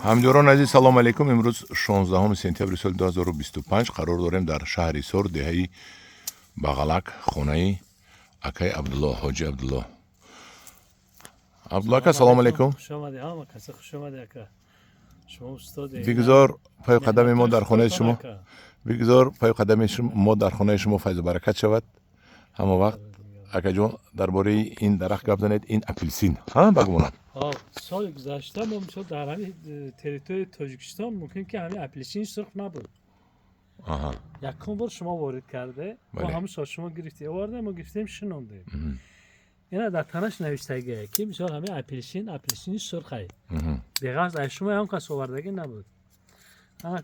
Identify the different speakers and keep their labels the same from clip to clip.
Speaker 1: Ҳамдиёрони азиз, салому алейкум. Имрӯз 16 сентябри соли 2025 қарор дорем дар шаҳри Ҳисор, деҳаи Бағалак, хонаи акаи Абдулло, ҳоҷи Абдулло. Абдулло ака, салому алейкум.
Speaker 2: Хуш омадед, ҳама каса хуш омадед, ака. Шумо устоде.
Speaker 1: Бигзор пою қадами мо дар хонаи шумо, бигзор пою қадами мо дар хонаи шумо файзу баракат шавад ҳама вақт. Акаҷон, дар бораи ин дарахт гап занед. Ин апелсин, ҳа, ба гумонам.
Speaker 2: Соли гузашта мо, мисол, дар ҳамин территорияи Тоҷикистон мумкин ки ҳамин апелсини сурх набуд. Якум бор шумо ворид карде, мо ҳамун сол шумо гирифти, оварде, мо гирифтем, шинондем. Ина дар танаш навиштагие, ки мисол ҳамин апелсин апелсини сурхай. Беғарз аз шумо ҳам кас овардагӣ набуд. Ана,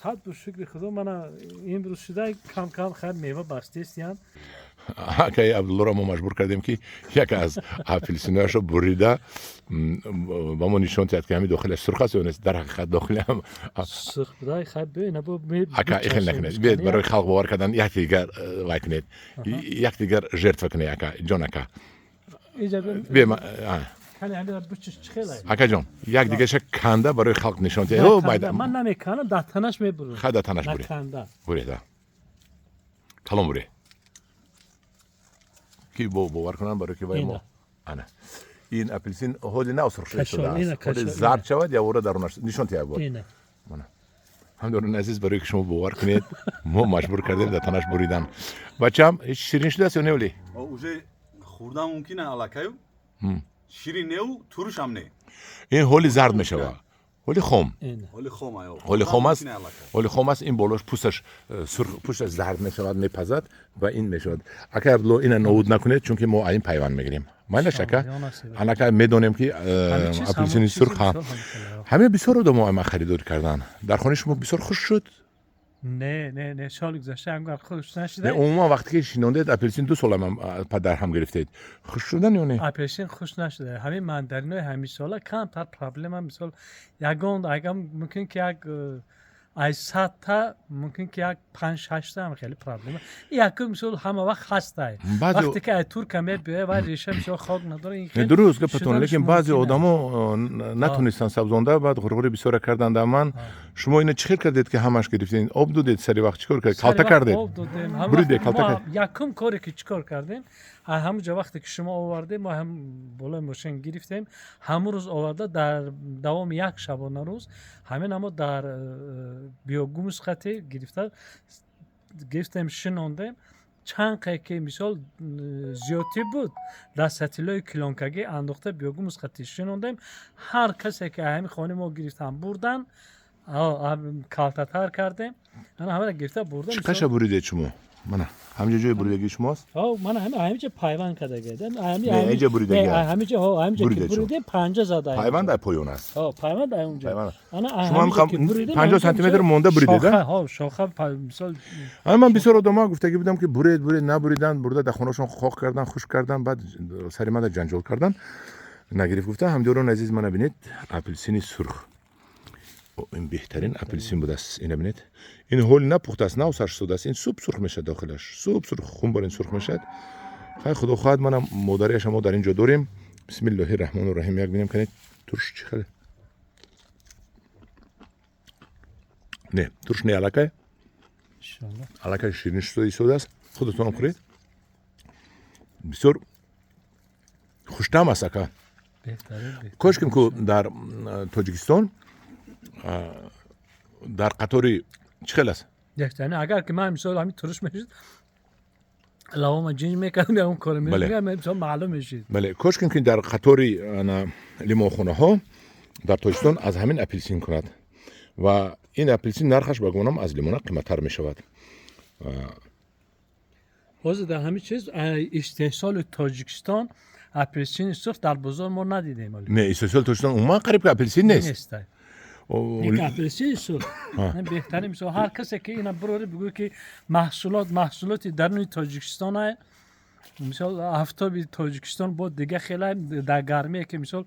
Speaker 2: сад бор шукри Худо, мана имрӯз шуда, кам кам хайр мева бастестиян.
Speaker 1: Акаи Абдуллоро мо маҷбур кардем, ки яке аз апелсинояшро бурида ба мо нишон диҳад, ки ҳамин дохилаш сурх аст ё нест. Дар ҳақиқат дохили ҳам
Speaker 2: сурх буда. Хайр, биё.
Speaker 1: Ака, ихел накунед. Биёед, барои халқ бовар кардан якдигар вай кунед, якдигар жертва кунед. Ака ҷон, ака, биё. Акаҷон, як дигаша канда барои халқ нишон диҳед.
Speaker 2: Ман намеканам, дар танаш мебурам.
Speaker 1: Хай, дар танаш буред, буред, калон буред, ки бовар кунанд, барои ки вай мо. Ана ин апелсин ҳоли нав сурх шуда истодааст, ҳоли зард шавад, явора дарунаш нишон диҳ як бор. Ҳамдорони азиз, барои ки шумо бовар кунед, мо маҷбур кардем дар танаш буридан. Бачам, ҳеч ширин шудааст ё не оли?
Speaker 3: Уже хӯрдан мумкин аллакаю. Ширин неу, турушам не.
Speaker 1: Ин ҳоли зард мешавад, ҳоли хом.
Speaker 3: Ҳоли хом.
Speaker 1: Ҳоли хом аст, ҳоли хом аст. Ин болош пӯсташ сурх, пӯсташ зард мешавад, мепазад ва ин мешавад. Ака Абдулло, ина нобуд накунед, чунки мо ин пайванд мегирем. Майлаш, ака? Анака медонем, ки апелсини сурх ҳамин бисёр одамо ама харидорӣ кардан. Дар хонаи шумо бисёр хуш шуд?
Speaker 2: Не, не, не, соли гузашта ҳамгар хуш нашуда.
Speaker 1: Не, умуман вақте ки шинондед апелсин, 2 сол ҳам падар ҳам гирифтед, хуш шудан ё не?
Speaker 2: Апелсин хуш нашуда. Ҳамин мандаринои ҳамисола камтар проблема. Мисол, ягон агар мумкин ки як аз 100-та мумкин ки як панҷ шашта ҳам хеле проблема. Якум, мисол, ҳама вақт ҳастай. Вақте ки ай турка мебиёя, вай реша, мисол, хок надора.
Speaker 1: Дуруст гапатон, лекин баъзе одамо натонистанд сабзонда, баъд ғурғури бисёра карданд. Ман шумо ина чӣ хел кардед, ки ҳамаш гирифтед? Об додед сари вақт? Чӣ кор кардед? Калта кардед, буридед, калта
Speaker 2: кардед? Якум коре ки чӣ кор кардем, ҳамун ҷо вақте ки шумо овардем, мо ҳам болои мошин гирифтем, ҳамун рӯз оварда, дар давоми як шабонарӯз ҳамин амо дар биогумус хати гирифта гирифтем, шинондем. Чанд қе ки, мисол, зиёдтӣ буд, дар сатилои плёнкагӣ андохта, биогумус хати шинондем. Ҳар касе ки ҳамин хонаи мо гирифтан, бурдан, калтатар кардем, ана ҳамаро гирифта бурдан.
Speaker 1: Чӣ қаша буридед шумо? Мана ҳамҷо ҷои буридагии шумост.
Speaker 2: Мана ҳаминҷа пайванд кардаги.
Speaker 1: Инҷа буридаги.
Speaker 2: Ҳаминҷа, ҳаминҷа ки буридем, панҷа зада.
Speaker 1: Пайванд дар поён аст.
Speaker 2: Пайванд дар онҷа.
Speaker 1: Шумо ҳам 50 сантиметр монда буридед?
Speaker 2: Шоха, мисол.
Speaker 1: Ман бисёр одамоа гуфтагӣ будам, ки буред, буред, набуриданд. Бурда дар хонашон хок кардан, хушк кардан, баъд сари мана ҷанҷол кардан, нагирифт гуфта. Ҳамдиёрони азиз, мана бинед, апелсини сурх, ин беҳтарин апелсин будааст. Ина бинед, ин ҳоли напухтааст, нав сар шудааст. Ин суб сурх мешавад, дохилаш суб сурх, хунбар ин сурх мешавад. Хай, худо хоҳад, мана модариаша мо дар ин ҷо дорем. Бисмиллоҳи раҳмону раҳим. Як бинем, канед, турш чӣ хеле. Не, турш не, аллакай аллакай ширин шуда истодааст. Худатонам хӯред, бисёр хуштаъм аст, ака. Кошким ку дар Тоҷикистон дар қатори чӣ хел аст?
Speaker 2: Агар ки ман, мисол, ҳамин туруш мешуд, лавома ҷинҷ мекардам, ягон коре мисол маълум мешид.
Speaker 1: Бале, кошким ки дар қатори лимонхонаҳо дар Тоҷикистон аз ҳамин апелсин кунад ва ин апелсин нархаш, ба гумонам, аз лимона қиматтар мешавад.
Speaker 2: Ҳозир дар ҳамин чиз истеҳсоли Тоҷикистон апелсини сурх дар бозор мо надидем.
Speaker 1: Не, истеҳсоли Тоҷикистон умуман қариб ки апелсин нест.
Speaker 2: Апелсини сурх беҳтарин. Мисол, ҳар касе ки ина бироре, бигӯ, ки маҳсулот маҳсулоти даруни Тоҷикистон, мисол, афтоби Тоҷикистон бо дига хеле дар гармие ки, мисол,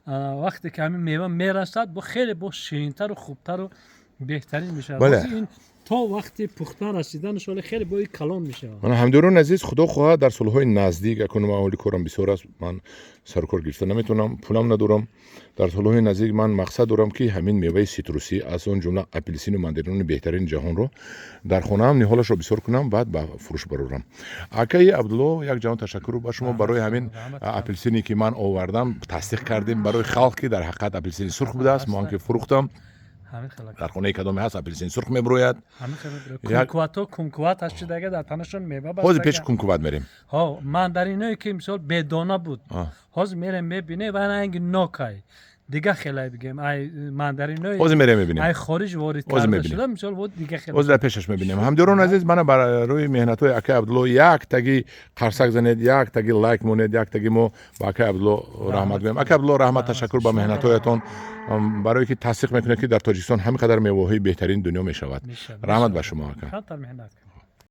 Speaker 2: вақте ки ҳамин мева мерасад, бо хеле бо ширинтару хубтару беҳтарин мешавад. Ин То вақти пухтан расиданаш ҳоле хеле бои калон мешавад.
Speaker 1: Мана, ҳамдиёрони азиз, худо хоҳад, дар солҳои наздик, акун ман ҳоли корам бисёр аст, ман сару кор гирифта наметавонам, пулам надорам. Дар солҳои наздик ман мақсад дорам, ки ҳамин меваи ситрусӣ, аз он ҷумла апелсину мандарини беҳтарини ҷаҳонро дар хонаам ниҳолашро бисёр кунам, баъд ба фурӯш барорам. Акаи Абдулло, як ҷаҳон ташаккур ба шумо барои ҳамин апелсине, ки ман овардам, тасдиқ кардем барои халқ, ки дар ҳақиқат апелсини сурх будааст. Мо ки фурӯхтам, дар хонаи кадоме ҳаст, апелсини сурх мебурояд.
Speaker 2: Кумквато, кумкват ҳаст, чи дага дар танашон мева.
Speaker 1: Ҳозир пеш кумкват мерем.
Speaker 2: Ҳо, мандариное, ки мисол бедона буд, ҳозир мерем, мебинем, ва ранги нокай, дига хелай бигем, ай мандаринои
Speaker 1: ҳозир мерем, мебинем.
Speaker 2: Ай хориҷ ворид карда шуда, мисол, вот дига хеле.
Speaker 1: Ҳозир дар пешаш мебинем. Ҳамдиёрон азиз, мана барои меҳнатҳои акаи Абдулло як таги қарсак занед, як таги лайк монед, як таги мо ба акаи Абдулло раҳмат гӯем. Акаи Абдулло, раҳмат, ташаккур ба меҳнатҳоятон, барое ки тасдиқ мекунед, ки дар Тоҷикистон ҳамин қадар меваҳои беҳтарини дунё мешавад. Раҳмат ба шумо, ака.